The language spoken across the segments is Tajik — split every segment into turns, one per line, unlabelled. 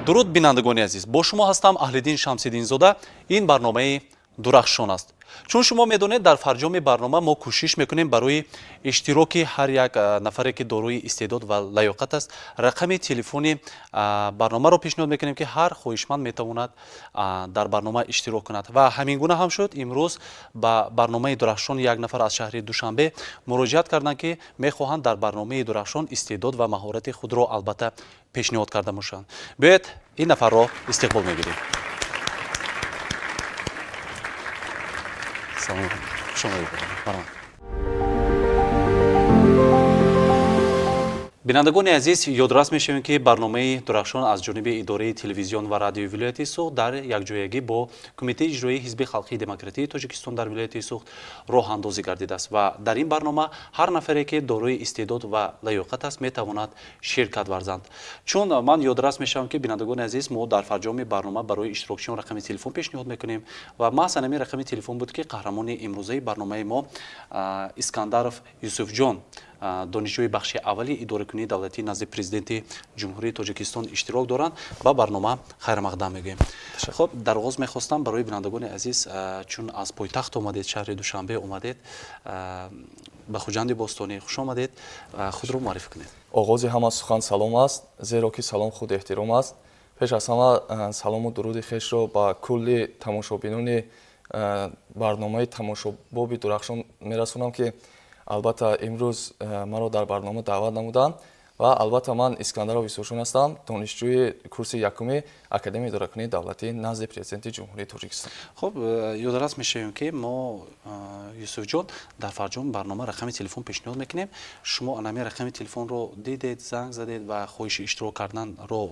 Дуруд, бинандагони азиз, бо шумо ҳастам Аҳлиддин Шамсиддинзода. Ин барномаи Дурахшон аст. Чун шумо медонед, дар фарҷоми барнома мо кӯшиш мекунем барои иштироки ҳар як нафаре, ки дорои истеъдод ва лаёқат аст, рақами телефони барномаро пешниҳод мекунем, ки ҳар хоҳишманд метавонад дар барнома иштирок кунад. Ва ҳамин гуна ҳам шуд. Имрӯз ба барномаи Дурахшон як нафар аз шаҳри Душанбе муроҷиат карданд, ки мехоҳанд дар барномаи Дурахшон истеъдод ва маҳорати худро албатта пешниҳод карда бошанд. Биёед, ин нафарро истиқбол мегирем. Салом, хуш омадед. Марҳамат. Бинандагони азиз, ёдрас мешавем, ки барномаи Дурахшон аз ҷониби идораи телевизион ва радиои вилояти Суғд дар якҷоягӣ бо Кумитаи иҷроии Ҳизби халқии демократии Тоҷикистон дар вилояти Суғд роҳандозӣ гардидааст. Ва дар ин барнома ҳар нафаре, ки дорои истеъдод ва лаёқат аст, метавонад ширкат варзанд. Чун ман ёдрас мешавам, ки, бинандагони азиз, мо дар фарҷоми барнома барои иштирокчиён рақами телефон пешниҳод мекунем ва маҳз ҳамин рақами телефон буд, ки қаҳрамони имрӯзаи барномаи мо, Искандаров Юсуфҷон, донишҷӯи бахши аввали идоракунии давлатии назди Президенти Ҷумҳурии Тоҷикистон, иштирок доранд. Ба барнома хайрмақдам мегӯем. Хуб, дар оғоз мехостам барои бинандагони азиз, чун аз пойтахт омадед, шаҳри Душанбе омадед, ба Хуҷанди бостонӣ хуш омадед, худро муаррифӣ кунед.
Оғози ҳама сухан салом аст, зеро ки салом худ эҳтиром аст. Пеш аз ҳама салому дуруди хешро ба кулли тамошобинони барномаи тамошобоби Дурахшон мерасонам, ки албатта имрӯз маро дар барнома даъват намуданд. Ва албатта ман Искандаров Юсуфшон ҳастам, донишҷӯи курси якуми Академияи идоракунии давлатӣ назди Президенти Ҷумҳурии Тоҷикистон.
Хуб, ёдрас мешавем, ки мо, Юсуфҷон, дар фарҷоми барнома рақами телефон пешниҳод мекунем. Шумо анами рақами телефонро дидед, занг задед ва хоҳиши иштирок карданро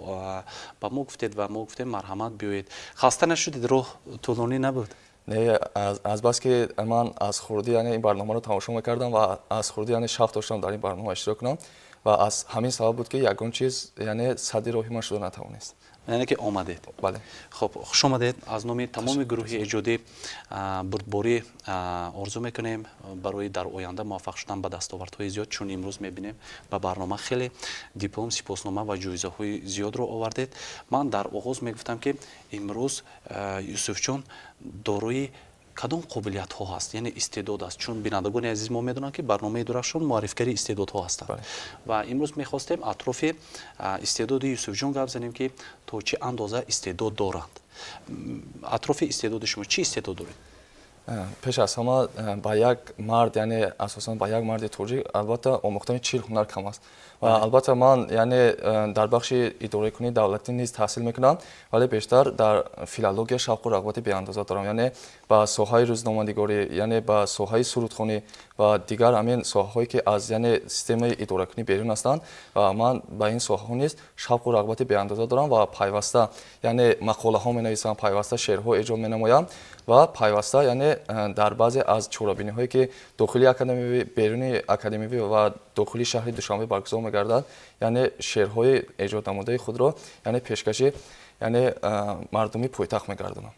ба мо гуфтед ва мо гуфтем: марҳамат, биёед. Хаста нашудед? Роҳ тӯлонӣ набуд?
Не, азбаски ман аз хурдӣ, яъне, ин барномаро тамошо мекардам ва аз хурдӣ, яъне, шавқ доштам дар ин барнома иштирок кунам ва аз ҳамин сабаб буд, ки ягон чиз, яъне, садди роҳи ман шуда натавонист.
Яъне ки омадед.
Бале.
Хуб, хуш омадед. Аз номи тамоми гурӯҳи эҷодӣ бурдборӣ орзу мекунем барои дар оянда муваффақ шудан ба дастовардҳои зиёд. Чун имрӯз мебинем, ба барнома хеле диплом, сипоснома ва ҷоизаҳои зиёдро овардед. Ман дар оғоз мегуфтам, ки имрӯз Юсуфҷон дорои кадом қобилиятҳо ҳаст, яъне истеъдод аст? Чун бинандагони азиз мо медонанд, ки барномаи Дурахшон муаррифгари истеъдодҳо ҳастанд. Ва имрӯз мехостем атрофи истеъдоди Юсуфҷон гап занем, ки то чӣ андоза истеъдод доранд. Атрофи истеъдоди шумо, чӣ истеъдод доред?
Пеш аз ҳама, ба як мард, яъне асосан ба як марди тоҷик, албатта омӯхтани 40 ҳунар кам аст. Ва албатта ман, яъне, дар бахши идоракунии давлатӣ низ таҳсил мекунам, вале бештар дар филология шавқу рағбати беандоза дорам, яъне ба соҳаи рӯзноманигорӣ, яъне ба соҳаи сурудхонӣ ва дигар ҳамин соҳаҳое, ки аз, яъне, системаи идоракунӣ берун ҳастанд. Ва ман ба ин соҳаҳо низ шавқу рағбати беандоза дорам ва пайваста, яъне, мақолаҳо менависам, пайваста шеърҳо эҷод менамоям ва пайваста, яъне, дар баъзе аз чорабиниҳое, ки дохили академиявӣ, беруни академиявӣ ва дохили шаҳри Душанбе баргузор мегардад, яъне шеърҳои эҷоднамудаи худро, яъне, пешкаши, яъне, мардуми пойтахт мегардонам.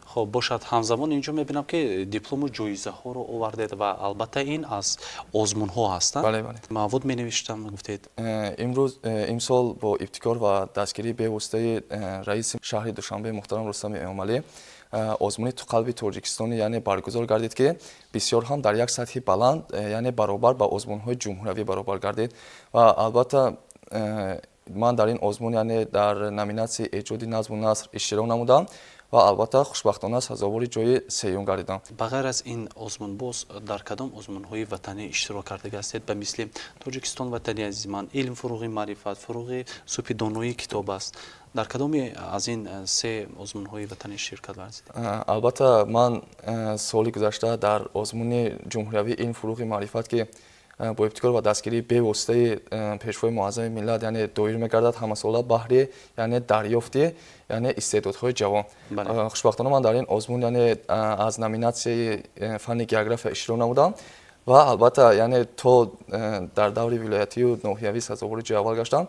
Хуб бошад. Ҳамзамон инҷо мебинам, ки диплому ҷоизаҳоро овардед ва албатта ин аз озмунҳо ҳастанд.
Бале.
Мавод менавиштам, гуфтед.
Имрӯз, имсол бо ибтикор ва дастгирии бевоситаи раиси шаҳри Душанбе муҳтарам Рустами Эмомалӣ озмуни «Ту қалби Тоҷикистони», яъне, баргузор гардид, ки бисёр ҳам дар як сатҳи баланд, яъне баробар ба озмунҳои ҷумҳуриявӣ баробар гардид. Ва албатта ман дар ин озмун, яъне, дар номинатсияи эҷоди назму наср иштирок намудам ва албатта хушбахтона сазовори ҷои сеюм гардидам.
Ба ғайр аз ин озмун, боз дар кадом озмунҳои ватанӣ иштирок кардага ҳастед, ба мисли «Тоҷикистон ватани азизи ман», «Илм фуруғи маърифат», «Фуруғи субҳи доноӣ китоб аст»? Дар кадоме аз ин се озмунҳои ватанӣ ширкат варзидед?
Албатта ман соли гузашта дар озмуни ҷумҳуриявии «Илм фуруғи маърифат», ки бо ибтикор ва дастгирии бевоситаи Пешвои муаззами миллат, яъне, доир мегардад ҳамасола баҳри, яъне, дарёфти, яъне, истеъдодҳои ҷавон, хушбахтона ман дар ин озмун, яъне, аз номинатсияи фанни география иштирок намудам ва албатта, яъне, то дар даври вилоятию ноҳиявӣ сазовори ҷои аввал гаштам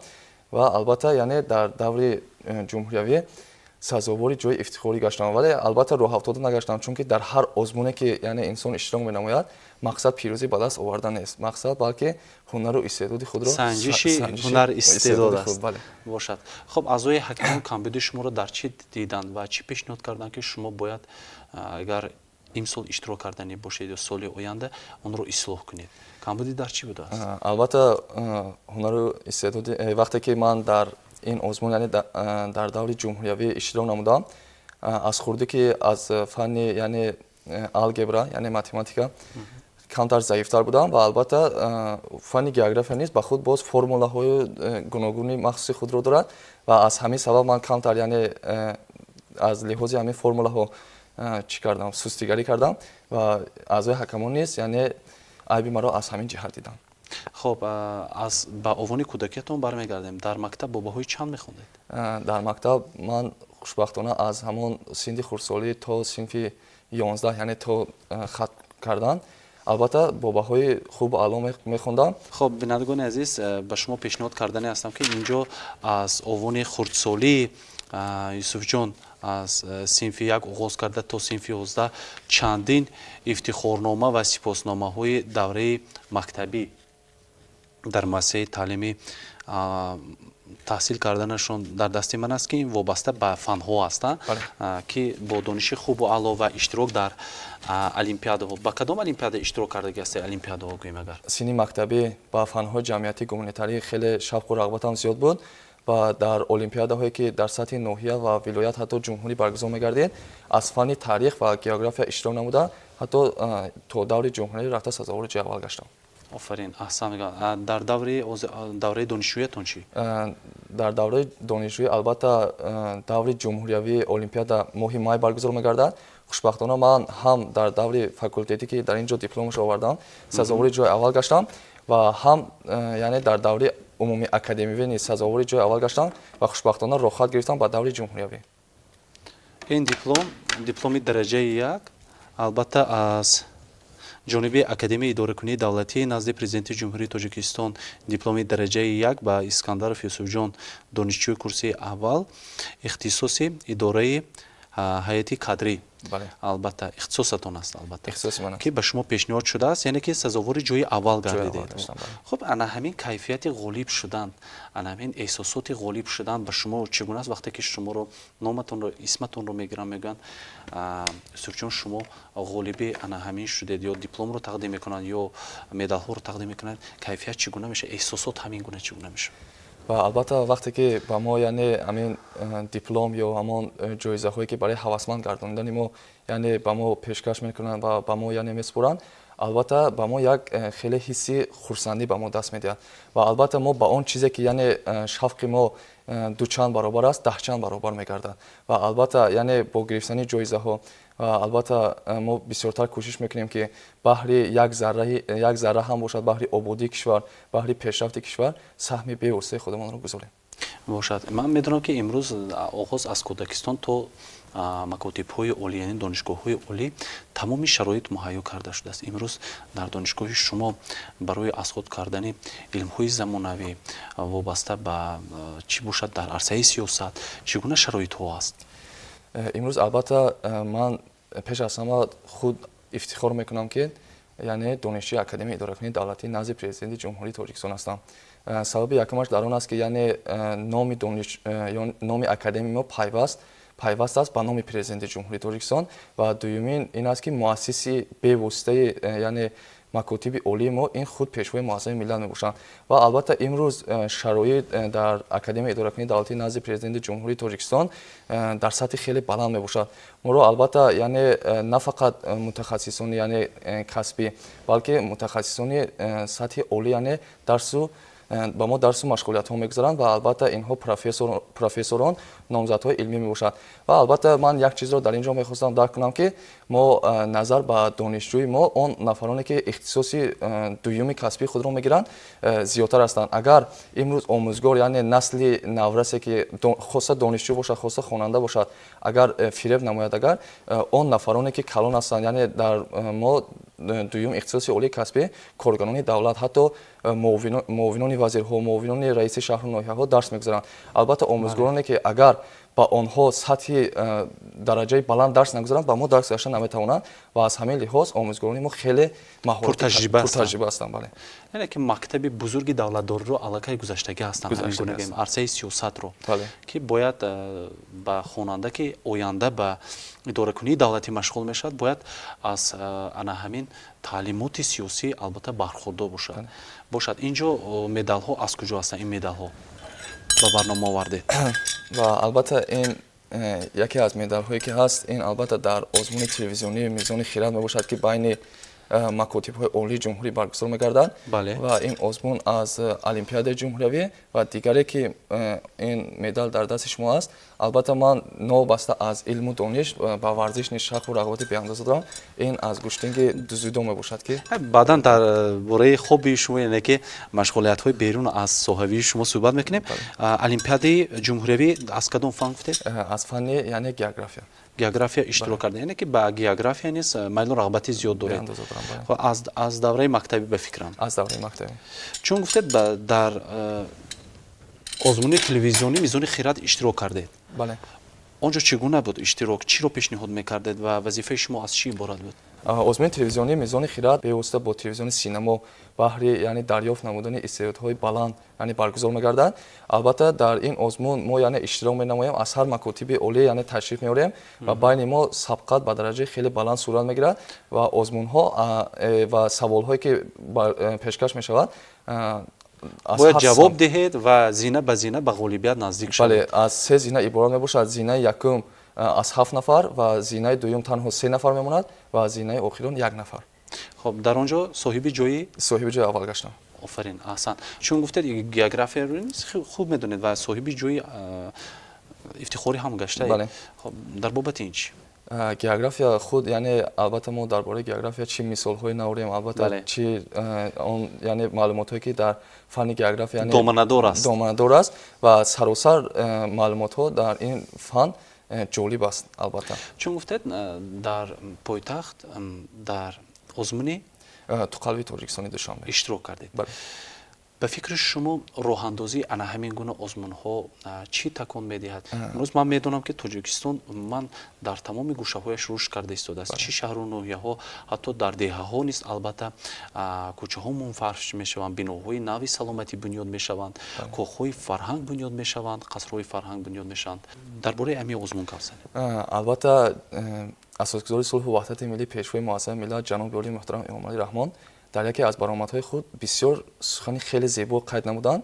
ва албатта, яъне, дар даври ҷумҳуриявӣ Сазовори ҷои ифтихорӣ гаштам, вале албатта роҳафтода нагаштам, чунки дар ҳар озмуне, ки яъне инсон иштирок менамояд, мақсад пирӯзӣ ба даст овардан нест, мақсад балки ҳунару истеъдоди худро
санҷиши ҳунар, истеъдод аст. Бошад. Хуб, аъзои ҳакамон камбуди шуморо дар чӣ диданд ва чӣ пешниҳод карданд, ки шумо бояд, агар имсол иштирок карданӣ бошед ё соли оянда, онро ислоҳ кунед? Камбудӣ дар чӣ будааст?
Албатта, ҳунару истеъдоди вақте ки ман дар ин озмун, яъне дар даври ҷумҳуриявӣ иштирок намудам, аз хурдӣ ки аз фанни яъне алгебра, яъне математика камтар заифтар будам ва албатта фанни география низ ба худ боз формулаҳои гуногуни махсуси худро дорад ва аз ҳамин сабаб ман камтар, яъне аз лиҳози ҳамин формулаҳо чӣ кардам, сустигарӣ кардам ва аъзои ҳакамон низ яъне айби маро аз ҳамин ҷиҳат диданд.
Хуб, аз ба овони кӯдакиятон бармегардем. Дар мактаб бо баҳои чанд мехондед?
Дар мактаб ман хушбахтона аз ҳамон синни хурдсолӣ то синфи 11, яъне то хатм кардан, албатта бо баҳои хубу аъло мехондам.
Хуб, бинандагони азиз, ба шумо пешниҳод кардане ҳастам, ки инҷо аз овони хурдсолии Юсуфҷон, аз синфи 1 оғоз карда то синфи 11, чандин ифтихорнома ва сипосномаҳои давраи мактабӣ дар муассисаи таълимӣ таҳсил карданашон дар дасти ман аст, ки ин вобаста ба фанҳо ҳастанд, ки бо дониши хубу аъло ва иштирок дар олимпиадаҳо. Ба кадом олимпиада иштирок кардаги ҳастед, олимпиадаҳо гӯем агар?
Синни мактабӣ ба фанҳои ҷамъиятӣ, гуманитарӣ хеле шавқу рағбатам зиёд буд ва дар олимпиадаҳое, ки дар сатҳи ноҳия ва вилоят, ҳатто ҷумҳурӣ баргузор мегардид, аз фанни таърих ва география иштирок намуда, ҳатто то даври ҷумҳурӣ рафта, сазовори ҷои аввал гаштам.
Офарин, аҳсан мегӯям. Дар давраи донишҷӯятон чӣ?
Дар давраи донишҷӯӣ, албатта, даври ҷумҳуриявии олимпиада моҳи май баргузор мегардад. Хушбахтона ман ҳам дар даври факултетӣ, ки дар ин ҷо дипломашро овардам, сазовори ҷои аввал гаштам ва ҳам яъне дар даври умумии академивӣ низ сазовори ҷои аввал гаштам ва хушбахтона роҳхат гирифтам ба даври ҷумҳуриявӣ.
Ин диплом, дипломи дараҷаи як, албатта, аз ҷониби Академияи идоракунии давлатии назди Президенти Ҷумҳурии Тоҷикистон, дипломи дараҷаи як ба Искандаров Юсуфҷон, донишҷӯи курси аввал, ихтисоси идораи ҳайати кадрӣ. Албатта, ихтисосатон аст, албатта, ки ба шумо пешниҳод шудааст, яъне ки сазовори ҷои аввал гардидед. Хуб, ана ҳамин кайфияти ғолиб шудан, ана ҳамин эҳсосоти ғолиб шудан ба шумо чӣ гуна аст, вақте ки шуморо номатонро, исматонро мегиранд, мегӯянд: «Юсуфҷон, шумо ғолиби ана ҳамин шудед», ё дипломро тақдим мекунанд, ё медалҳоро тақдим мекунанд? Кайфият чӣ гуна мешавад, эҳсосот ҳамин гуна чӣ гуна мешавад?
Ва албатта, вақте ки ба мо яъне ҳамин диплом ё ҳамон ҷоизаҳое, ки барои ҳавасманд гардонидани мо яъне ба мо пешкаш мекунанд ва ба мо яъне месупоранд, албатта, ба мо як хеле ҳисси хурсандӣ ба мо даст медиҳад ва албатта мо ба он чизе, ки яъне шавқи мо дучанд баробар аст, даҳчанд баробар мегардад. Ва албатта, яъне бо гирифтани ҷоизаҳо ва албатта мо бисёртар кӯшиш мекунем, ки баҳри як зарра ҳам бошад, баҳри ободии кишвар, баҳри пешрафти кишвар саҳми бевоситаи худамонро гузорем.
Бошад. Ман медонам, ки имрӯз оғоз аз кӯдакистон то макотибҳои олӣ, яъне донишгоҳҳои олӣ, тамоми шароит муҳайё карда шудааст. Имрӯз дар донишгоҳи шумо барои аз худ кардани илмҳои замонавӣ, вобаста ба чӣ бошад, дар арсаи сиёсат чӣ гуна шароитҳо аст?
Имрӯз, албатта, ман пеш аз ҳама худ ифтихор мекунам, ки яъне донишҷӯи Академияи идоракунии давлатии назди Президенти Ҷумҳурии Тоҷикистон ҳастам. Сабаби якумаш дар он аст, ки яъне номи академияи мо пайваст аст ба номи Президенти Ҷумҳурии Тоҷикистон ва дуюмин ин аст, ки муассиси бевоситаи яъне макотиби олии мо ин худ Пешвои муаззами миллат мебошанд. Ва албатта, имрӯз шароит дар Академияи идоракунии давлатии назди Президенти Ҷумҳурии Тоҷикистон дар сатҳи хеле баланд мебошад. Моро, албатта, яъне на фақат мутахассисони яъне касбӣ, балки мутахассисони сатҳи олӣ яъне дарсу ба мо дарсу машғулиятҳо мегузаранд ва албатта инҳо профессорон, номзадҳои илмӣ мебошанд. Ва албатта, ман як чизро дар ин ҷо мехостам дарк кунам, ки мо назар ба донишҷӯи мо он нафароне, ки ихтисоси дуюми касбии худро мегиранд, зиёдтар ҳастанд. Агар имрӯз омӯзгор, яъне насли наврасе, ки хоста донишҷӯ бошад, хоста хонанда бошад, агар фиреб намояд, агар он нафароне, ки калон ҳастанд, яъне дар мо дуюм ихтисоси олии касбӣ коргарони давлат, ҳатто муовинони вазирҳо, муовинони раиси шаҳру ноҳияҳо дарс мегузаранд. Албатта, омӯзгороне, ки агар ба онҳо сатҳи дараҷаи баланд дарс нагузаранд, ба мо дарс гузашта наметавонанд ва аз ҳамин лиҳоз омӯзгорони мо хеле
пуртаҷриба
ҳастанд. Бале.
Яъне ки мактаби бузурги давлатдориро аллакай гузаштагӣ ҳастанд, ҳамин гуна гӯем, арсаи сиёсатро, ки бояд ба хонанда, ки оянда ба идоракунии давлатӣ машғул мешавад, бояд аз ана ҳамин таълимоти сиёсӣ албатта бархурдор бошад. Ин ҷо медалҳо аз куҷо ҳастанд? Ин медалҳо ба барнома овардед.
Ва албатта, ин яке аз медалҳое ки ҳаст, ин албатта дар озмуни телевизионии «Мизони хирад» мебошад, ки байни макотибҳои олии ҷумҳурӣ баргузор мегардад. Ва ин озмун аз олимпиадаи ҷумҳуриявӣ ва дигаре ки ин медал дар дасти шумо аст. Албатта, ман новобаста аз илму дониш ба варзиш низ шавқу рағбати беандоза дорам. Ин аз гӯштинги дзюдо мебошад, ки
Баъдан дар бораи хобби шумо, яъне ки машғулиятҳои берун аз соҳавии шумо, суҳбат мекунем. Олимпиадаи ҷумҳуриявӣ аз кадом фан гуфтед?
Аз фанни, яъне, география.
География иштирок карда, яъне ки ба география низ майлу рағбати зиёд доред. Аз давраи мактабӣ, ба фикрам.
Аз давраи мактабӣ.
Чун гуфтед, дар озмуни телевизионӣ «Мизони хирад» иштирок кардед.
Бале.
Он ҷо чӣ гуна буд иштирок? Чиро пешниҳод мекардед ва вазифаи шумо аз чӣ иборат буд?
Озмуни телевизионии «Мизони хирад» бевосита бо телевизиони «Синамо» баҳри, яъне, дарёфт намудани истеъдодҳои баланд, яъне, баргузор мегардад. Албатта, дар ин озмун мо, яъне, иштирок менамоем, аз ҳар макотиби олӣ, яъне, ташриф меорем ва байни мо сабқат ба дараҷаи хеле баланд сурат мегирад ва озмунҳо ва саволҳое ки пешкаш мешавад,
бояд ҷавоб диҳед ва зина ба зина ба ғолибият наздик шавед.
Бале, аз се зина иборат мебошад. Зинаи якум аз ҳафт нафар ва зинаи дуюм танҳо се нафар мемонад ва зинаи охирон як нафар.
Хоб, дар он ҷо соҳиби ҷои
Соҳиби ҷои аввал гаштам.
Офарин, аҳсан! Чун гуфтед, географияро хуб медонед ва соҳиби ҷои ифтихорӣ ҳам гаштаед. Хоб, дар бобати ин чӣ?
География худ, яъне, албатта, мо дар бораи география чӣ мисолҳое наорем, албатта, чӣ он, яъне, маълумотҳое ки дар фанни география
доманадор аст.
Доманадор аст ва саросар маълумотҳо дар ин фан ҷолиб аст, албатта.
Чун гуфтед, дар пойтахт дар озмуни
«Ту қалби Тоҷикистони Душанбе»
иштирок кардед. Ба фикри шумо, роҳандозии ана ҳамин гуна озмунҳо чӣ такон медиҳад? Имрӯз ман медонам, ки Тоҷикистон ман дар тамоми гӯшаҳояш рушд карда истодааст, чӣ шаҳру ноҳияҳо, ҳатто дар деҳаҳо низ албатта кӯчаҳо мунфарш мешаванд, биноҳои нави саломатӣ бунёд мешаванд, кохҳои фарҳанг бунёд мешаванд, қасрҳои фарҳанг бунёд мешаванд. Дар бораи ҳамин озмун гап занед.
Албатта, асосгузори сулҳу ваҳдати миллӣ, пешвои муаззами миллат, ҷаноби олии муҳтарам Эмомалӣ Раҳмон дар яке аз баромадҳои худ бисёр сухани хеле зебо қайд намуданд.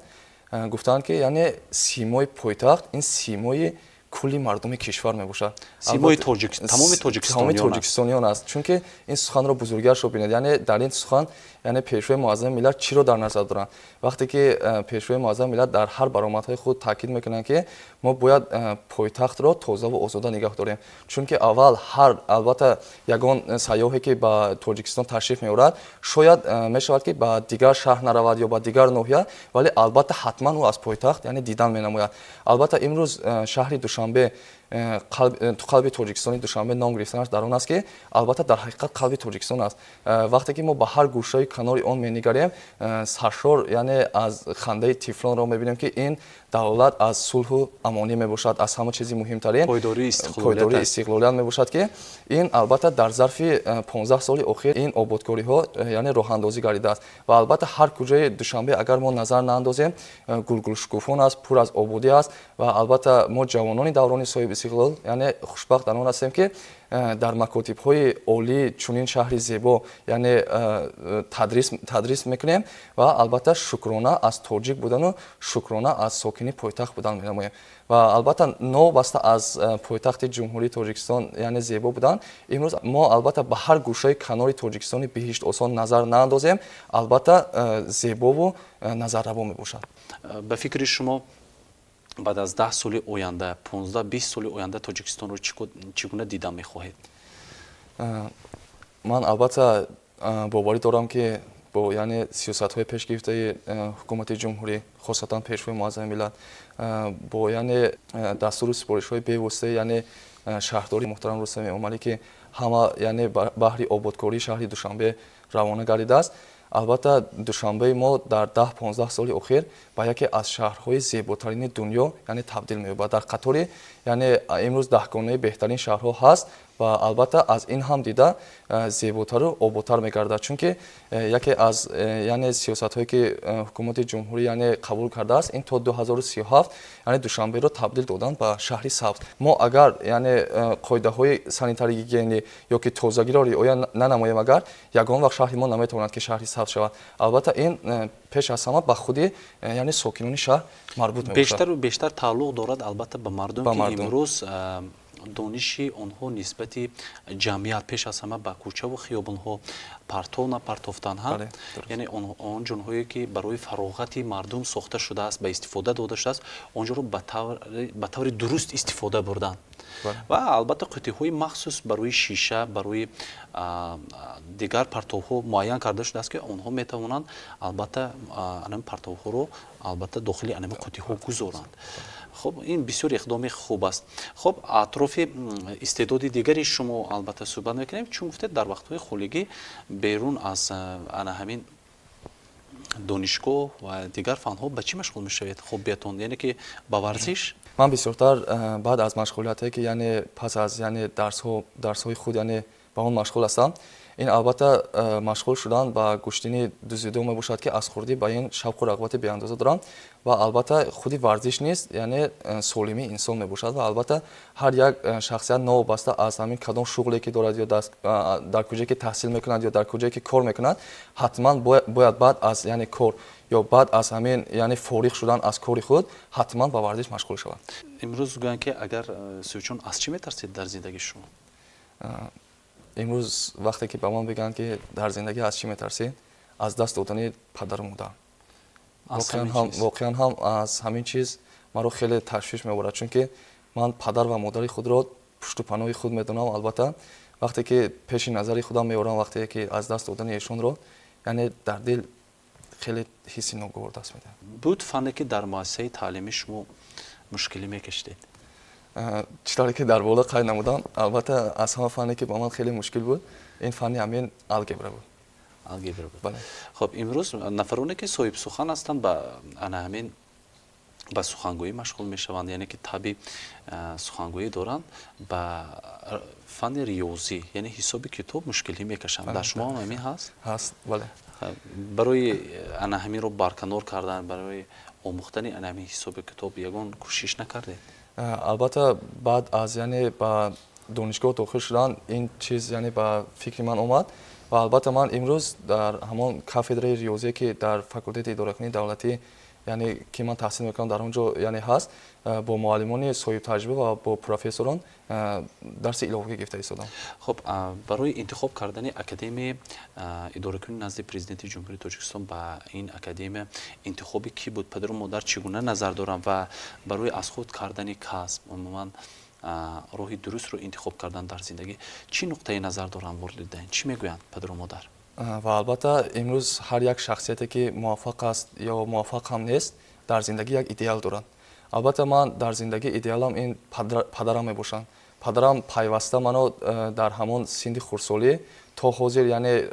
Гуфтанд, ки, яъне, симои пойтахт ин симои кулли мардуми кишвар мебошад.
Симои тамоми
тоҷикистониён аст. Чунки ин суханро бузургиашро бинед, яъне, дар ин сухан, яъне, пешвои муаззами миллат чиро дар назар доранд? Вақте ки пешвои муаззами миллат дар ҳар баромадҳои худ таъкид мекунанд, ки мо бояд пойтахтро тозаву озода нигоҳ дорем, чунки аввал ҳар, албатта, ягон сайёҳе ки ба Тоҷикистон ташриф меорад, шояд мешавад, ки ба дигар шаҳр наравад ё ба дигар ноҳия, вале албатта ҳатман ӯ аз пойтахт, яъне, дидан менамояд. Албатта, имрӯз шаҳри Душанбе «Ту қалби Тоҷикистони Душанбе» ном гирифтанаш дар он аст, ки албатта дар ҳақиқат қалби Тоҷикистон аст. Вақте ки мо ба ҳар гӯшаи канори он менигарем, саршор, яъне, аз хандаи тифлонро мебинем, ки ин далолат аз сулҳу амонӣ мебошад, аз ҳама чизи муҳимтарин пойдории истиқлолият мебошад, ки ин албатта дар зарфи 15 соли охир ин ободкориҳо, яъне, роҳандозӣ гардидааст. Ва албатта, ҳар куҷои Душанбе агар мо назар наандозем, гулгулшукуфон аст, пур аз ободӣ аст. Ва албатта, мо ҷавонони даврони соҳиби истиқлол, яъне, хушбахт дар он ҳастем, ки дар макотибҳои олии чунин шаҳри зебо, яъне, тадрис мекунем ва албатта шукрона аз тоҷик будану шукрона аз сокини пойтахт будан менамоем. Ва албатта, новобаста аз пойтахти Ҷумҳурии Тоҷикистон, яъне, зебо будан, имрӯз мо албатта ба ҳар гӯшаи канори Тоҷикистони биҳиштосон назар наандозем, албатта зебову назарраво мебошад.
Ба фикри шумо, баъд аз 10 соли оянда, 15-20 соли оянда Тоҷикистонро чӣ гуна дидан мехоҳед?
Ман албатта боварӣ дорам, ки бо, яъне, сиёсатҳои пешгирифтаи ҳукумати ҷумҳурӣ, хосатан пешвои муаззами миллат, бо, яъне, дастуру супоришҳои бевоситаи, яъне, шаҳрдори муҳтарам Рустами Эмомалӣ, ки ҳама, яъне, баҳри ободкории шаҳри Душанбе равона гардидааст, албатта Душанбеи мо дар 10-15 соли охир ба яке аз шаҳрҳои зеботарини дунё, яъне, табдил меёбад, дар қатори, яъне Яъне имрӯз 10-гонаи беҳтарин шаҳрҳо ҳаст ва албатта аз ин ҳам дида зеботару оботар мегардад, чунки яке аз яъне сиёсатҳое, ки ҳукумати ҷумҳурӣ яъне қабул кардааст, ин то 2037 яъне Душанберо табдил додан ба шаҳри сабз. Мо агар яъне қоидаҳои санитарӣ, гигиенӣ ё ки тозагиро риоя нанамоем, агар ягон вақт шаҳри мо наметавонад, ки шаҳри сабз шавад. Албатта, ин пеш аз ҳама ба худи яъне сокинони шаҳр марбут мебошад.
Бештару бештар тааллуқ дорад, албатта, ба мардум, ки имрӯз дониши онҳо нисбати ҷамъият, пеш аз ҳама ба кӯчаву хиёбонҳо партов напартофтан ҳам, яъне он ҷонҳое, ки барои фароғати мардум сохта шудааст, ба истифода дода шудааст, онҷоро ба таври дуруст истифода бурдан ва албатта қуттиҳои махсус барои шиша, барои дигар партовҳо муайян карда шудааст, ки онҳо метавонанд, албатта, анами партовҳоро, албатта, дохили анами қуттиҳо гузоранд. Хуб, ин бисёр иқдоми хуб аст. Хуб, атрофи истеъдоди дигари шумо, албатта, суҳбат мекунем. Чун гуфтед, дар вақтҳои холигӣ берун аз ана ҳамин донишгоҳ ва дигар фанҳо ба чӣ машғул мешавед? Хоббиятон, яъне ки ба варзиш?
Ман бисёртар баъд аз машғулияте, ки яъне пас аз яъне дарсҳои худ яъне ба он машғул ҳастам, ин албатта машғул шудан ба гӯштини дзюдо мебошад, ки аз хурдӣ ба ин шавқу рағбати беандоза дорам. Ва албатта худи варзиш низ яъне солимии инсон мебошад. Ва албатта ҳар як шахсият, новобаста аз ҳамин кадом шуғле ки дорад ё дар куҷое ки таҳсил мекунад ё дар куҷое ки кор мекунад, ҳатман бояд баъд аз яъне кор ё баъд аз ҳамин яъне фориғ шудан аз кори худ ҳатман ба варзиш машғул шавад.
Имрӯз гӯянд, ки агар Суйчун, аз чӣ метарсед дар зиндагии шумо?
Имрӯз вақте ки ба ман бигӯянд, ки дар зиндагӣ аз чӣ метарсӣ, аз даст додани падару модар. Воқеан ҳам аз ҳамин чиз маро хеле ташвиш меоварад, чунки ман падар ва модари худро пушту паноҳи худ медонам. Албатта, вақте ки пеши назари худам меорам, вақте ки аз даст додани эшонро, яъне дар дил хеле ҳисси ногувор даст медиҳад.
Буд фанне, ки дар муассисаи таълимӣ шумо мушкилӣ мекашидед?
Чӣ тавре ки дар боло қайд намудам, албатта, аз ҳама фанне, ки ба ман хеле мушкил буд, ин фанни ҳамин алгебра буд.
Алгебра буд. Хуб, имрӯз нафароне, ки соҳибсухан ҳастанд, ба ана ҳамин ба сухангӯӣ машғул мешаванд, яъне ки таби сухангӯӣ доранд, ба фанни риёзӣ, яъне ҳисоби китоб мушкилӣ мекашанд. Дар шумо ҳам ҳамин ҳаст?
Ҳаст, бале.
Барои ана ҳаминро барканор кардан, барои омӯхтани ана ҳамин ҳисоби китоб ягон кӯшиш накардед?
Албатта, баъд аз яъне ба донишгоҳ дохил шудан ин чиз яъне ба фикри ман омад. Ва албатта ман имрӯз дар ҳамон кафедраи риёзие, ки дар факултети идоракунии давлатӣ, яъне ки ман таҳсил мекунам, дар он ҷо яъне ҳаст, бо муаллимони соҳибтаҷриба ва бо профессорон дарси иловагӣ гирифта истодам.
Хуб, барои интихоб кардани Академияи идоракунӣ назди Президенти Ҷумҳурии Тоҷикистон, ба ин академия интихоби кӣ буд? Падару модар чӣ гуна назар доранд ва барои аз худ кардани касб, умуман роҳи дурустро интихоб кардан дар зиндагӣ чӣ нуқтаи назар доранд волидайн? Чӣ мегӯянд падару модар?
Ва албатта, имрӯз ҳар як шахсияте, ки муваффақ аст ё муваффақ ҳам нест, дар зиндагӣ як идеал дорад. Албатта, ман дар зиндагӣ идеалам ин падарам мебошанд. Падарам пайваста маро дар ҳамон синни хурдсолӣ то ҳозир яъне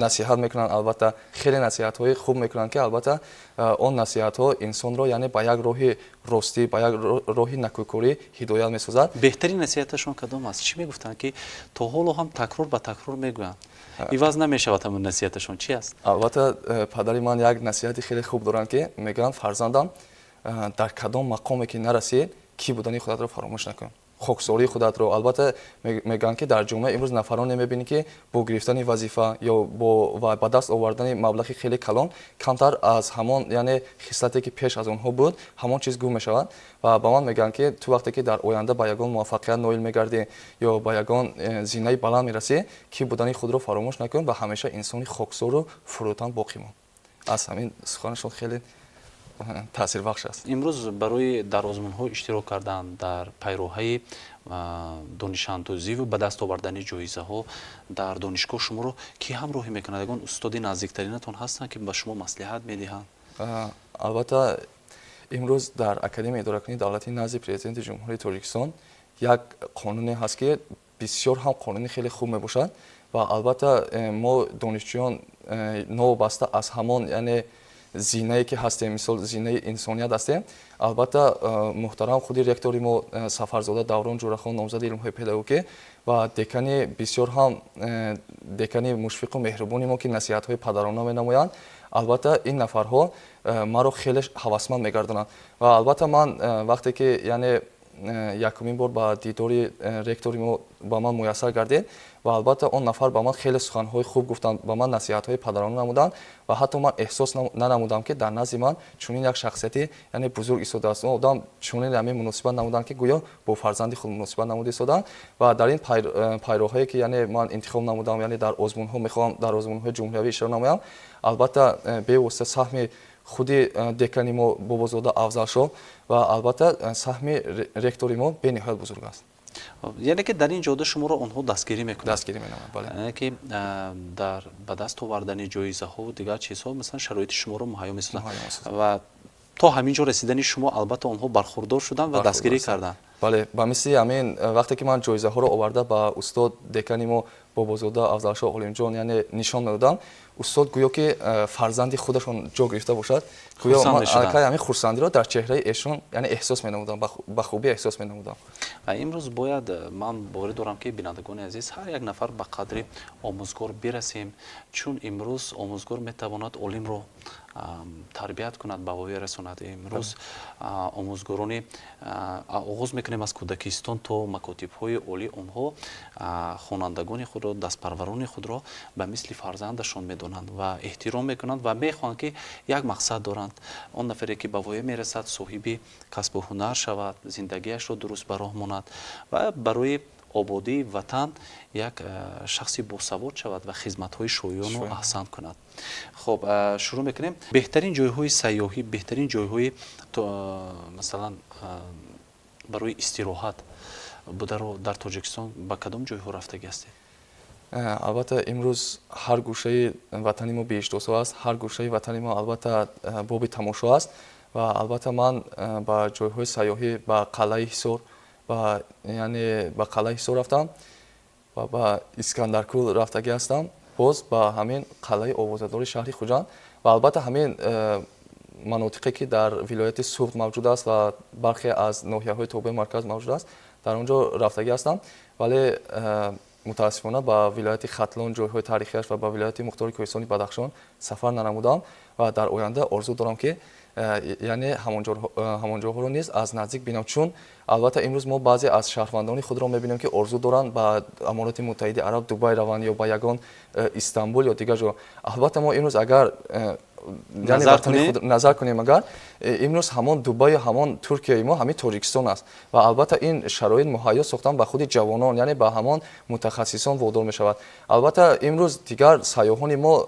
насиҳат мекунанд. Албатта, хеле насиҳатҳои хуб мекунанд, ки албатта он насиҳатҳо инсонро яъне ба як роҳи ростӣ, ба як роҳи накӯкорӣ ҳидоят месозад.
Беҳтарин насиҳаташон кадом аст? Чӣ мегуфтанд, ки то ҳоло ҳам такрор ба такрор мегӯянд, иваз намешавад? Ҳамон насиҳаташон чи аст?
Албатта, падари ман як насиҳати хеле хуб доранд, ки мегӯянд: «Фарзандам, дар кадом мақоме ки нарасӣ, кӣ будани худатро фаромӯш накун, хоксории худатро». Албатта, мегӯянд, ки дар ҷомеа имрӯз нафароне мебинӣ, ки бо гирифтани вазифа ё бо ва ба даст овардани маблағи хеле калон камтар аз ҳамон яъне хислате, ки пеш аз онҳо буд, ҳамон чиз гум мешавад. Ва ба ман мегӯянд, ки ту вақте ки дар оянда ба ягон муваффақият ноил мегардӣ ё ба ягон зинаи баланд мерасӣ, кӣ будани худро фаромӯш накун ва ҳамеша инсони хоксору фурӯтан боқӣ мон. Аз ҳамин суханашон хеле таъсирбахш аст.
Имрӯз барои дар озмунҳо иштирок кардан, дар пайроҳаи донишандӯзиву ба даст овардани ҷоизаҳо дар донишгоҳ шуморо кӣ ҳамроҳӣ мекунад? Ягон устоди наздиктаринатон ҳастанд, ки ба шумо маслиҳат медиҳанд?
Албатта, имрӯз дар Академияи идоракунии давлатии назди Президенти Ҷумҳурии Тоҷикистон як қонуне ҳаст, ки бисёр ҳам қонуни хеле хуб мебошад. Ва албатта, мо донишҷӯён, новобаста аз ҳамон яъне Зинае ки ҳастем, мисол, зинаи инсоният ҳастем. Албатта, муҳтарам худи ректори мо Сафарзода Даврон Ҷурахон, номзади илмҳои педагогӣ, ва декани бисёр ҳам декани мушфиқу меҳрубони мо, ки насиҳатҳои падарона менамоянд, албатта, ин нафарҳо маро хеле ҳавасманд мегардонанд. Ва албатта, ман вақте ки, яъне, якумин бор ба дидори ректори мо ба ман муяссар гардид ва албатта, он нафар ба ман хеле суханҳои хуб гуфтанд, ба ман насиҳатҳои падарона намуданд ва ҳатто ман эҳсос нанамудам, ки дар назди ман чунин як шахсияти, яъне, бузург истодааст. Он одам чунин ҳамин муносибат намуданд, ки гӯё бо фарзанди худ муносибат намуда истоданд. Ва дар ин пайроҳае ки, яъне, ман интихоб намудам, яъне дар озмунҳо мехоҳам, дар озмунҳои ҷумҳуриявӣ иштирок намоям, албатта, бевосита саҳми худи декани мо Бобозода Афзалшоҳ ва албатта, саҳми ректори мо бениҳоят бузург аст.
Яъне ки дар ин ҷода шуморо онҳо дастгирӣ мекунанд.
Дастгирӣ менамоянд, бале.
Яъне ки дар ба даст овардани ҷоизаҳову дигар чизҳо, масалан, шароити шуморо муҳайё месозанд ва то ҳамин ҷо расидани шумо, албатта, онҳо бархурдор шуданд ва дастгирӣ карданд.
Бале, ба мисли ҳамин, вақте ки ман ҷоизаҳоро оварда ба устод, декани мо Бобозода Афзалшоҳ Олимҷон, яъне, нишон медодам, устод гӯё ки фарзанди худашон ҷо гирифта бошад, гӯё аллакай ҳамин хурсандиро дар чеҳраи эшон, яъне, эҳсос менамудам, ба хубӣ эҳсос менамудам.
Ва имрӯз бояд, ман боварӣ дорам, ки бинандагони азиз, ҳар як нафар ба қадри омӯзгор бирасем, чун имрӯз омӯзгор метавонад олимро тарбият кунад, ба воя расонад. Имрӯз омӯзгорони, оғоз мекунем аз кӯдакистон то макотибҳои олӣ, онҳо хонандагони худро, дастпарварони худро ба мисли фарзандашон медонанд ва эҳтиром мекунанд ва мехоҳанд, ки як мақсад доранд: он нафаре ки ба воя мерасад, соҳиби касбу ҳунар шавад, зиндагиашро дуруст ба роҳ монад ва барои ободии ватан як шахси босавод шавад ва хизматҳои шоёну аҳсан кунад. Хуб, шурӯъ мекунем. Беҳтарин ҷойҳои сайёҳӣ, беҳтарин ҷойҳои, масалан, барои истироҳат бударо дар Тоҷикистон ба кадом ҷойҳо рафтагӣ ҳастед?
Албатта, имрӯз ҳар гӯшаи ватани мо биҳиштосо аст, ҳар гӯшаи ватани мо, албатта, боби тамошо аст. Ва албатта, ман ба ҷойҳои сайёҳӣ, ба қалъаи Ҳисор ва, яъне, ба қалъаи Ҳисор рафтам ва ба Искандаркӯл рафтагӣ ҳастам, боз ба ҳамин қалъаи овозадори шаҳри Хуҷанд ва албатта, ҳамин манотиқе ки дар вилояти Суғд мавҷуд аст ва бархе аз ноҳияҳои тобеи марказ мавҷуд аст, дар он ҷо рафтагӣ ҳастам. Вале мутаассифона, ба вилояти Хатлон, ҷойҳои таърихиаш, ва ба вилояти мухтори кӯҳистони Бадахшон сафар нанамудам ва дар оянда орзу дорам, ки яъне, ҳамон ҷоҳоро низ аз наздик бинам. Чун албатта, имрӯз мо баъзе аз шаҳрвандони худро мебинем, ки орзу доранд ба Амороти Муттаҳиди Араб, Дубай раванд ё ба ягон Истанбул ё дигар ҷо. Албатта, мо имрӯз агар назар кунем, агар имрӯз ҳамон Дубаю ҳамон Туркияи мо ҳамин Тоҷикистон аст. Ва албатта, ин шароит муҳайё сохтан ба худи ҷавонон, яъне ба ҳамон мутахассисон водор мешавад. Албатта, имрӯз дигар сайёҳони мо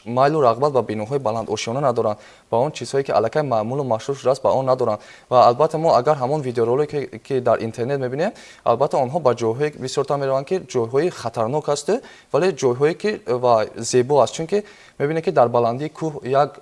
майлу рағбат ба биноҳои баландошёна надоранд, ба он чизҳое ки аллакай маъмулу машҳур шудааст, ба он надоранд. Ва албатта, мо агар ҳамон видеоролике ки дар интернет мебинем, албатта, онҳо ба ҷойҳое бисёртар мераванд, ки ҷойҳои хатарнок асту вале ҷойҳое ки ва зебо аст, чунки мебинед, ки дар баландии кӯҳ як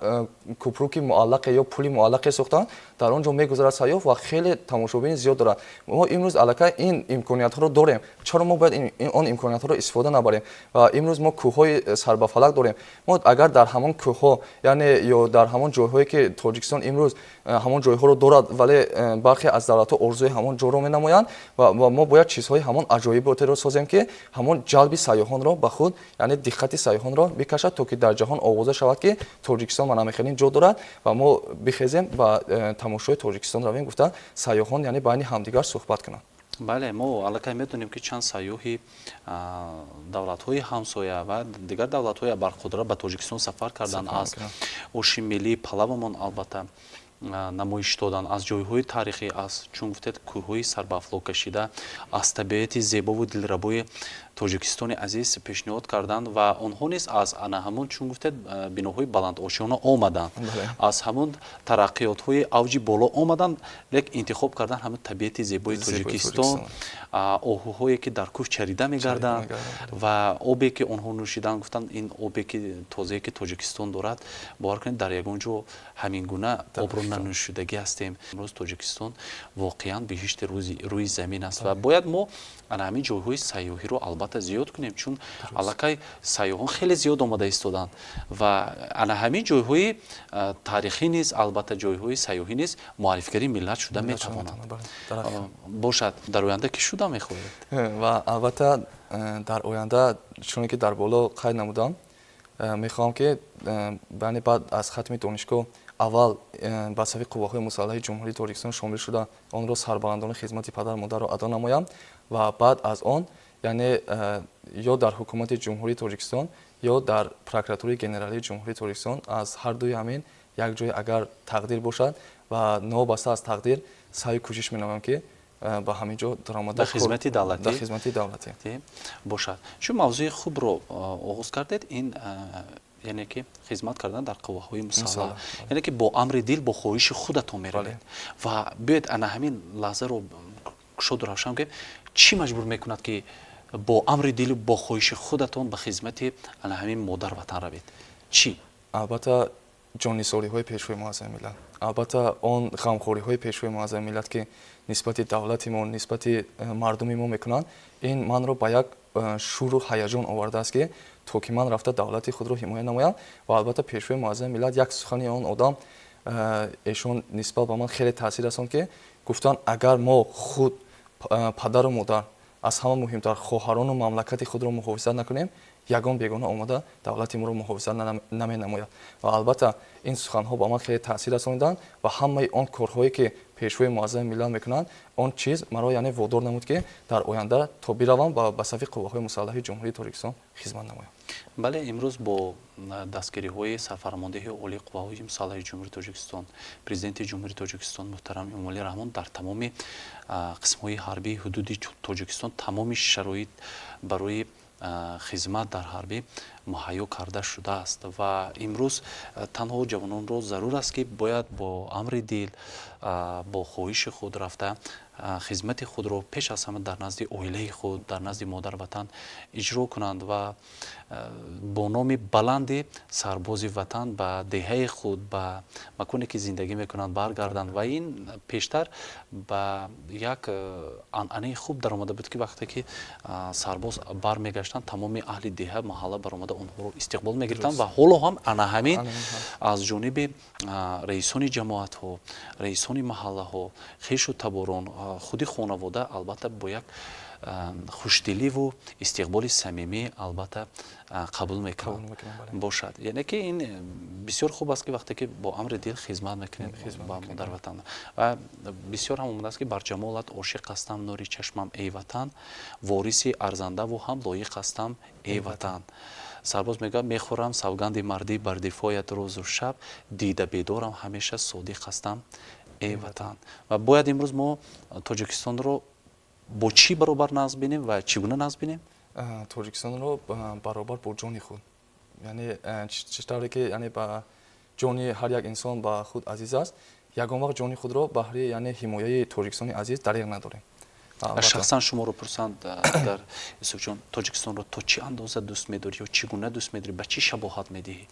купруки муаллақе ё пули муаллақе сохтанд, дар он ҷо мегузарад сайёҳ ва хеле тамошобини зиёд дорад. Мо имрӯз аллакай ин имкониятҳоро дорем, чаро мо бояд он имкониятҳоро истифода набарем? Ва имрӯз мо кӯҳҳои сарбафалак дорем. Мо агар дар ҳамон кӯҳҳо, яъне, ё дар ҳамон ҷойҳое ки Тоҷикистон имрӯз ҳамон ҷойҳоро дорад, вале бархе аз давлатҳо орзуи ҳамон ҷоро менамоянд, ва мо бояд чизҳои ҳамон аҷоиботеро созем, ки ҳамон ҷалби сайёҳонро ба худ, яъне диққати сайёҳонро бикашад, то ки дар ҷаҳон овоза шавад, ки Тоҷикистон мана ҳамин ҷо дорад ва мо бихезем ба тамошои Тоҷикистон равем, гуфта сайёҳон, яъне, байни ҳамдигар суҳбат кунанд.
Бале, мо аллакай медонем, ки чанд сайёҳи давлатҳои ҳамсоя ва дигар давлатҳои абарқудрат ба Тоҷикистон сафар карданд, аз оши миллии палавамон, албатта, намоиш доданд, аз ҷойҳои таърихӣ, аз, чун гуфтед, кӯҳҳои сарбаафлок кашида, аз табиати зебову дилрабои Тоҷикистони азиз пешниҳод карданд. Ва онҳо низ аз ана ҳамон, чун гуфтед, биноҳои баландошёна омаданд, аз ҳамон тараққиётҳои авҷи боло омаданд, лек интихоб карданд ҳамон табиати зебои Тоҷикистон, оҳуҳое ки дар кӯҳ чарида мегарданд ва обе ки онҳо нӯшиданд, гуфтанд, ин обе ки тозае ки Тоҷикистон дорад, бовар кунед, дар ягон ҷо ҳамин гуна обро Нанӯшидагӣ ҳастем. Имрӯз Тоҷикистон воқеан биҳишти рӯи замин аст ва бояд мо ана ҳамин ҷойҳои сайёҳиро албатта зиёд кунем, чун аллакай сайёҳон хеле зиёд омада истоданд ва ана ҳамин ҷойҳои таърихӣ низ, албатта, ҷойҳои сайёҳӣ низ муаррифигарии миллат шуда метавонанд. Бошад, дар оянда кӣ шуда мехоҳед?
Ва албатта, дар оянда, чуне ки дар боло қайд намудам, мехоҳам, ки яъне баъд аз хатми донишгоҳ аввал ба сафи қувваҳои мусаллаҳи Ҷумҳурии Тоҷикистон шомил шуда, онро сарбаландона хизмати падару модарро адо намоям ва баъд аз он, яъне, ё дар Ҳукумати Ҷумҳурии Тоҷикистон, ё дар Прокуратураи Генералии Ҷумҳурии Тоҷикистон, аз ҳар дуи ҳамин як ҷое агар тақдир бошад ва новобаста аз тақдир саъю кӯшиш менамоям, ки ба ҳамин ҷо даромада
Дар хизмати давлатӣ.
Дар хизмати давлатӣ.
Бошад. Чун мавзӯи хубро оғоз кардед, ин яъне ки хизмат кардан дар қувваҳои мусаллаҳ, яъне ки бо амри дил, бо хоҳиши худатон меравед. Ва биёед, ана ҳамин лаҳзаро кушоду равшан кунем: чӣ маҷбур мекунад, ки бо амри дилу бо хоҳиши худатон ба хизмати ана ҳамин модар ватан равед? Чӣ?
Албатта, ҷоннисориҳои Пешвои Муаззами миллат, албатта, он ғамхориҳои Пешвои Муаззами миллат, ки нисбати давлати мо, нисбати мардуми мо мекунанд, ин манро ба як шӯру ҳаяҷон овардааст, ки то ки ман рафта давлати худро ҳимоя намоям. Ва албатта, Пешвои Муаззами миллат, як сухани он одам, эшон нисбат ба ман хеле таъсир расонд, ки гуфтанд: агар мо худ, падару модар, аз ҳама муҳимтар хоҳарону мамлакати худро муҳофизат накунем, ягон бегона омада давлати моро муҳофизат наменамояд. Ва албатта, ин суханҳо ба ман хеле таъсир расониданд ва ҳамаи он корҳое, ки Пешвои Муаззами миллат мекунанд, он чиз маро, яъне, водор намуд, ки дар оянда то биравам ва ба сафи қувваҳои мусаллаҳи Ҷумҳурии Тоҷикистон хизмат намоям.
Бале, имрӯз бо дастгириҳои Сарфармондеҳи Олии Қувваҳои Мусаллаҳи Ҷумҳурии Тоҷикистон, Президенти Ҷумҳурии Тоҷикистон муҳтарам Эмомалӣ Раҳмон дар тамоми қисмҳои ҳарбии ҳудуди Тоҷикистон тамоми шароит барои хизмат дар ҳарбӣ муҳайё карда шудааст. Ва имрӯз танҳо ҷавононро зарур аст, ки бояд бо амри дил, бо хоҳиши худ рафта, хизмати худро пеш аз ҳама дар назди оилаи худ, дар назди модар ватан иҷро кунанд ва бо номи баланди сарбози ватан ба деҳаи худ, ба маконе ки зиндагӣ мекунанд, баргарданд. Ва ин пештар ба як анъанаи хуб даромада буд, ки вақте ки сарбоз бармегаштанд, тамоми аҳли деҳа, маҳалла баромада онҳоро истиқбол мегирифтанд. Ва ҳоло ҳам ана ҳамин аз ҷониби раисони ҷамоатҳо, раисони маҳаллаҳо, хешу таборон, худи хонавода, албатта, бо як хушдиливу истиқболи самимӣ, албатта, қабул мекунанд. Бошад, яъне ки ин бисёр хуб аст, ки вақте ки бо амри дил хизмат мекунед ба модар ватан. Ва бисёр ҳам омадааст, ки бар ҷамолат ошиқ ҳастам, нури чашмам, эй Ватан, вориси арзандаву ҳам лоиқ ҳастам, эй Ватан. Сарбоз мегӯяд: мехӯрам савганди мардӣ бар дифоят рӯзу шаб, дида бедорам, ҳамеша содиқ ҳастам, эй Ватан. Ва бояд имрӯз мо Тоҷикистонро бо чӣ баробар нағз бинем ва чӣ гуна нағз бинем?
Тоҷикистонро баробар бо ҷони худ, яъне чӣ тавре ки, яъне, ба ҷони ҳар як инсон ба худ азиз аст, ягон вақт ҷони худро баҳри, яъне, ҳимояи Тоҷикистони азиз дареғ надорем.
Шахсан шуморо пурсанд агар, Юсуфҷон, Тоҷикистонро то чӣ андоза дӯст медорӣ ё чӣ гуна дӯст медорӣ, ба чӣ шабоҳат медиҳӣ?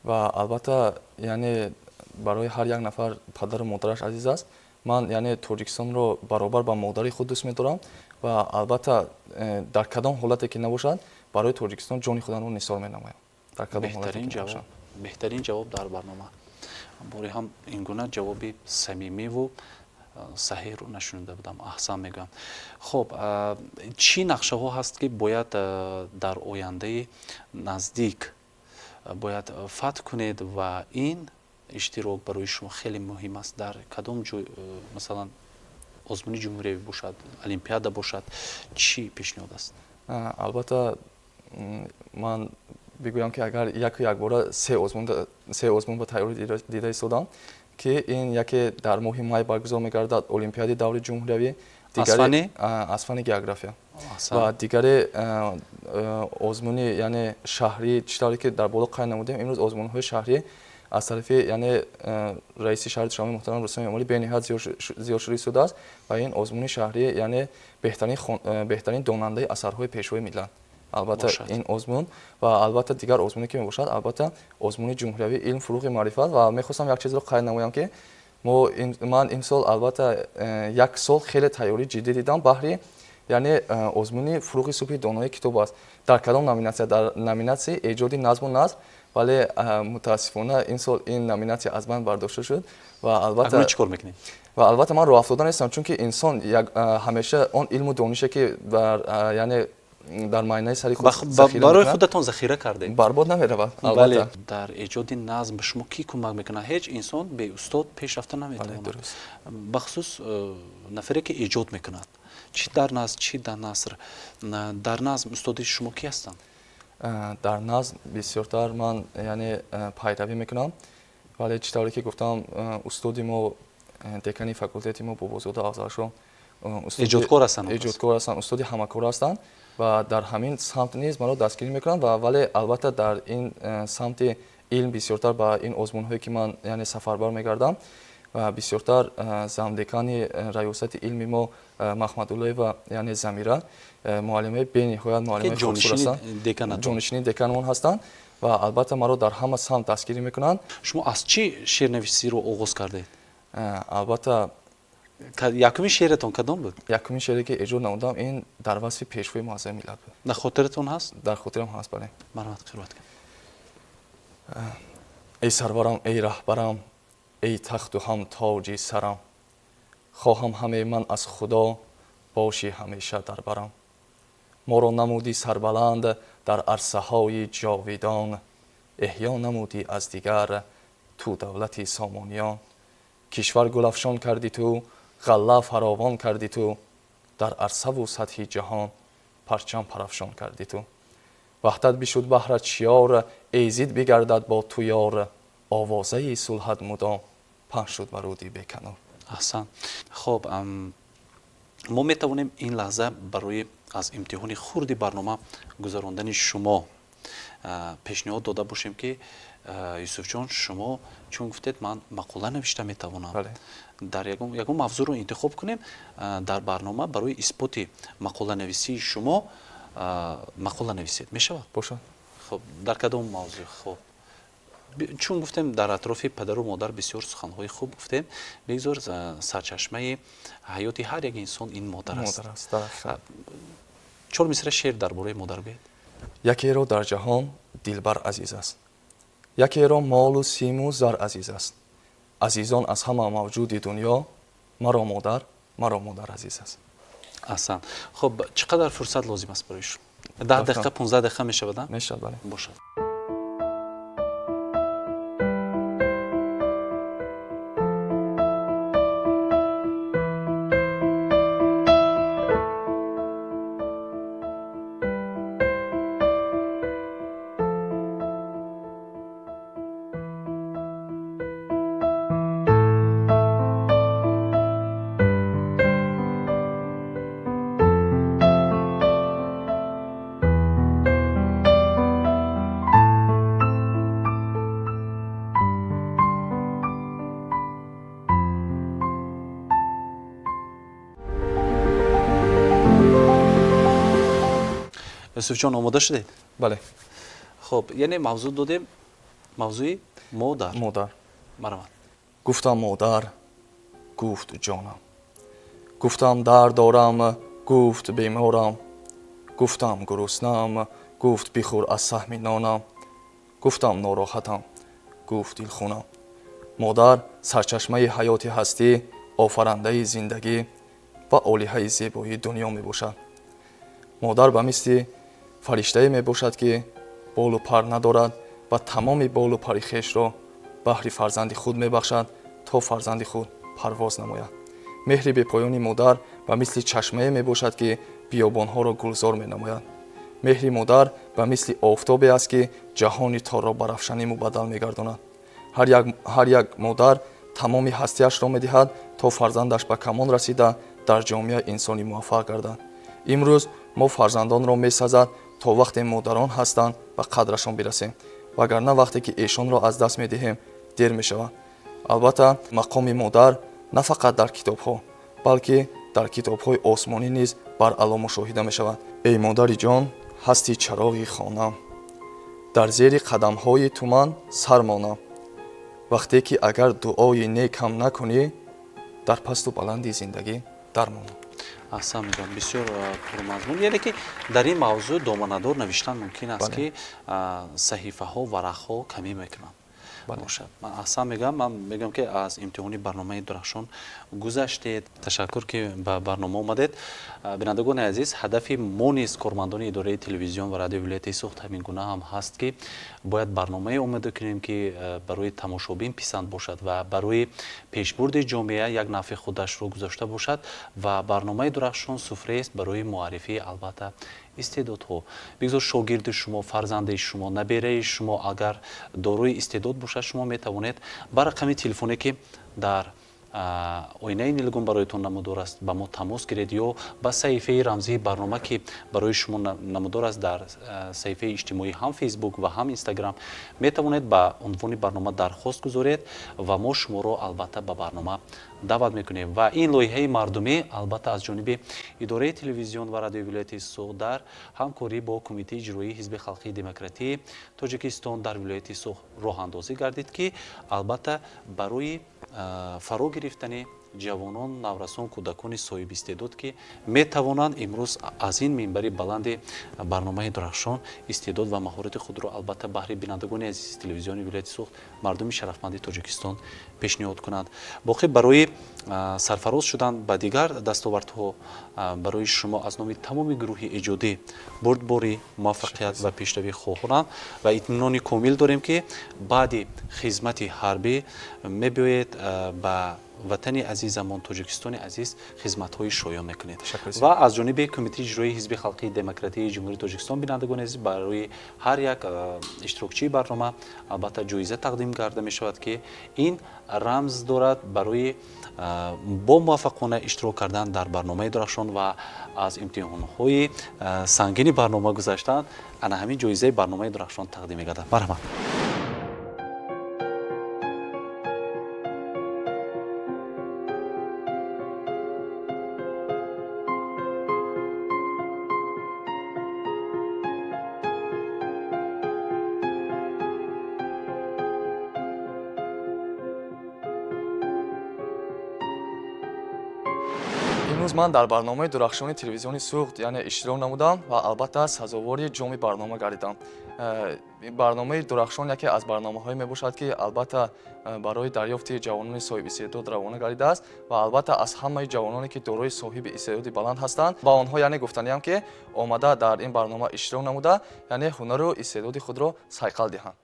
Ва албатта, яъне, барои ҳар як нафар падару модараш азиз аст. Ман, яъне, Тоҷикистонро баробар ба модари худ дӯст медорам ва албатта, дар кадом ҳолате ки набошад, барои Тоҷикистон ҷони худамро нисор менамоям, дар кадом ҳолате ки набошад.
Беҳтарин ҷавоб дар барнома. Бори ҳам ин гуна ҷавоби самимиву саҳеҳро нашунида будам. Аҳсан мегӯям. Хуб, чӣ нақшаҳо ҳаст, ки бояд дар ояндаи наздик бояд фатҳ кунед ва ин иштирок барои шумо хеле муҳим аст? Дар кадом ҷой, масалан, озмуни ҷумҳуриявӣ бошад, олимпиада бошад, чӣ пешниҳод аст?
Албатта, ман бигӯям, ки агар яку якбора се озмун ба тайёрӣ дида истодам, ки ин яке дар моҳи май баргузор мегардад, олимпиадаи даври ҷумҳуриявӣ аз фанни география, ва дигаре озмуни, яъне, шаҳрӣ. Чӣ тавре ки дар боло қайд намудем, имрӯз озмунҳои шаҳрӣ аз тарафи, яъне, раиси шаҳри Душанбе муҳтарам Рустам Эмомалӣ бениҳоят зиёд шуда истодааст. Ва ин озмуни шаҳрӣ, яъне, беҳтарин донандаи асарҳои Пешвои миллат, албатта, ин озмун ва албатта дигар озмуне ки мебошад, албатта, озмуни ҷумҳуриявии «Илм, фуруғи маърифат». Ва мехостам як чизро қайд намоям, ки Ман имсол албатта як сол хеле тайёрии ҷиддӣ дидам баҳри яъне озмуни фурӯғи субҳи донои китоб аст. Дар кадом номинатсия? Дар номинатсияи эҷоди назму назм, вале мутаассифона ин сол ин номинатсия аз ман бардошта шуд ва албатта
чӣ кор мекунед?
Ва албатта ман роҳафтода нестам, чунки инсон ҳамеша он илму донише ки яъне дар майнаи сари худ
барои худатон захира кардед,
барбод намеравад. Албатта
дар эҷоди назм ба шумо кӣ кӯмак мекунад? Ҳеҷ инсон беустод пеш рафта наметавонад, бахусус нафаре ки эҷод мекунад, чӣ дар назм, чӣ дар наср. Дар назм устоди шумо кӣ ҳастанд?
Дар назм бисёртар ман яъне пайравӣ мекунам, вале чӣ тавре ки гуфтам, устоди мо, декани факултети мо Бобозода Афзалшо
эҷодкор ҳастанд,
эҷодкор ҳастанд, устоди ҳамакор ҳастанд ва дар ҳамин самт низ маро дастгирӣ мекунанд. Ва вале албатта дар ин самти илм бисёртар ба ин озмунҳое ки ман яъне сафарбар мегардам ва бисёртар замдекани раёсати илми мо Махмадуллоева яъне Замира, муаллимаи бениҳоят муаллимаи хубсур ҳастанд, ҷонишини деканмон ҳастанд ва албатта маро дар ҳама самт дастгирӣ мекунанд.
Шумо аз чӣ шеърнависиро оғоз кардед?
Албатта
якумин шеъратон кадом буд?
Якумин шеъре ки эҷод намудам ин дар васфи пешвои муаззами миллат буд.
Дар хотиратон ҳаст?
Дар хотирам ҳаст, бале.
Марҳамат, қироат кунед.
Эй сарварам, эй раҳбарам, эй тахту ҳам тоҷи сарам, хоҳам ҳаме ман аз худо бошӣ ҳамеша дар барам. Моро намудӣ сарбаланд дар арсаҳои ҷовидон, эҳё намудӣ аз дигар ту давлати сомониён. Кишвар гулафшон кардӣ ту, ғалла фаровон кардӣ ту, дар арсаву сатҳи ҷаҳон парчам парафшон кардӣ ту. Ваҳдат бишуд баҳрат шиёр, эзид бигардад бо ту ёр, овозаи сулҳат мудом паҳн шуд ба руди беканор.
Аҳсан. Хоб, мо метавонем ин лаҳза барои аз имтиҳони хурди барнома гузарондани шумо пешниҳод дода бошем ки Юсуфҷон, шумо чун гуфтед ман мақола навишта метавонам, дар ягон мавзӯъро интихоб кунем дар барнома барои исботи мақоланависии шумо мақола нависед, мешавад?
Бошад.
Хоб, дар кадом мавзӯъ? Хоб, чун гуфтем дар атрофи падару модар бисёр суханҳои хуб гуфтем, бигзор сарчашмаи ҳаёти ҳар як инсон ин модар аст. Чор мисра шеър дар бораи модар гӯед.
Якеро дар ҷаҳон дилбар азиз аст, якеро молу симу зар азиз аст. Азизон аз ҳама мавҷуди дунё, маро модар, маро модар азиз аст.
Аҳсан. Хоб, чӣ қадар фурсат лозим аст барои шумо? 10 дақиқа, 15 дақиқа мешавад?
Мешавад, бале.
Бошад. Юсуфҷон, омода шудед?
Бале.
Хоб, яъне мавзӯъ додем, мавзӯи модар.
Модар.
Марҳамат.
Гуфтам модар, гуфт ҷонам, гуфтам дард дорам, гуфт беморам, гуфтам гуруснам, гуфт бихӯр аз саҳми нонам, гуфтам нороҳатам, гуфт дилхунам. Модар сарчашмаи ҳаёти ҳастӣ, офарандаи зиндагӣ ва олиҳаи зебоии дунё мебошад. Модар ба мисли фариштае мебошад, ки болу пар надорад ва тамоми болу пари хешро баҳри фарзанди худ мебахшад, то фарзанди худ парвоз намояд. Меҳри бепоёни модар ба мисли чашмае мебошад, ки биёбонҳоро гулзор менамояд. Меҳри модар ба мисли офтобе аст, ки ҷаҳони торро ба равшанӣ мубаддал мегардонад. Ҳар як модар тамоми ҳастиашро медиҳад, то фарзандаш ба камол расида дар ҷомеа инсони муваффақ гардад. Имрӯз мо фарзандонро месазад, то вақте модарон ҳастанд ба қадрашон бирасем, вагарна вақте ки эшонро аз даст медиҳем дер мешавад. Албатта мақоми модар на фақат дар китобҳо, балки дар китобҳои осмонӣ низ баръало мушоҳида мешавад. Эй модари ҷон, ҳасти чароғи хонам, дар зери қадамҳои ту ман сар монам, Вақте ки агар дуои некам накунӣ, дар пасту баланди зиндагӣ дармонам.
Аҳсан мегӯям, бисёр пурмазмун. Яъне ки дар ин мавзӯъ доманадор навиштан мумкин аст, ки саҳифаҳо, варақҳо камӣ мекунанд. Бошад, ман аҳсан мегӯям. Ман мегӯям, ки аз имтиҳони барномаи Дурахшон гузаштед. Ташаккур, ки ба барнома омадед. Бинандагони азиз, ҳадафи мо низ, кормандони идораи телевизион ва радиои вилояти Суғд, ҳамин гуна ҳам ҳаст, ки бояд барномае омода кунем, ки барои тамошобин писанд бошад ва барои пешбурди ҷомеа як нафъи худашро гузошта бошад. Ва барномаи Дурахшон суфраест барои муаррифии, албатта, истеъдодҳо. Бигзор шогирди шумо, фарзандаи шумо, набераи шумо агар дорои истеъдод бошад, шумо метавонед ба рақами телефоне, ки дар оинаи нилгун бароятон намудор аст, ба мо тамос гиред ё ба саҳифаи рамзии барнома, ки барои шумо намудор аст дар саҳифаи иҷтимоӣ, ҳам Фейсбук ва ҳам Инстаграм, метавонед ба унвони барнома дархост гузоред ва мо шуморо, албатта, ба барнома даъват мекунем. Ва ин лоиҳаи мардумӣ, албатта, аз ҷониби идораи телевизион ва радиои вилояти Суғд дар ҳамкорӣ бо Кумитаи иҷроии Ҳизби халқии демократии Тоҷикистон дар вилояти Суғд роҳандозӣ гардид, ки албатта барои фаро гирифтани ҷавонон, наврасон, кӯдакони соҳибистеъдод, ки метавонанд имрӯз аз ин минбари баланди барномаи Дурахшон истеъдод ва маҳорати худро, албатта, баҳри бинандагони азизи телевизиони вилояти Суғд, мардуми шарафманди Тоҷикистон пешниҳод кунанд. Боқӣ барои сарфароз шудан ба дигар дастовардҳо барои шумо аз номи тамоми гурӯҳи эҷодӣ бурдборӣ, муваффақият ва пешравӣ хоҳонам ва итминони комил дорем, ки баъди хизмати ҳарбӣ мебиёед, ба ватани азизамон, Тоҷикистони азиз, хизматҳои шоён мекунед. Ва аз ҷониби Кумитаи иҷроии Ҳизби халқии демократии Ҷумҳурии Тоҷикистон, бинандагони азиз, барои ҳар як иштирокчии барнома, албатта, ҷоиза тақдим карда мешавад, ки ин рамз дорад барои бо муваффақона иштирок кардан дар барномаи Дурахшон ва аз имтиҳонҳои сангини барнома гузаштан. Ана ҳамин ҷоизаи барномаи Дурахшон тақдим мегардад. Марҳамат.
Имрӯз ман дар барномаи Дурахшони телевизиони Суғд, яъне, иштирок намудам ва, албатта, сазовори ҷоми барнома гардидам. Барномаи Дурахшон яке аз барномаҳое мебошад, ки, албатта, барои дарёфти ҷавонони соҳиби истеъдод равона гардидааст. Ва, албатта, аз ҳамаи ҷавононе, ки дорои соҳиби истеъдоди баланд ҳастанд, ба онҳо, яъне, гуфтаниям, ки омада дар ин барнома иштирок намуда, яъне, ҳунару истеъдоди худро сайқал диҳанд.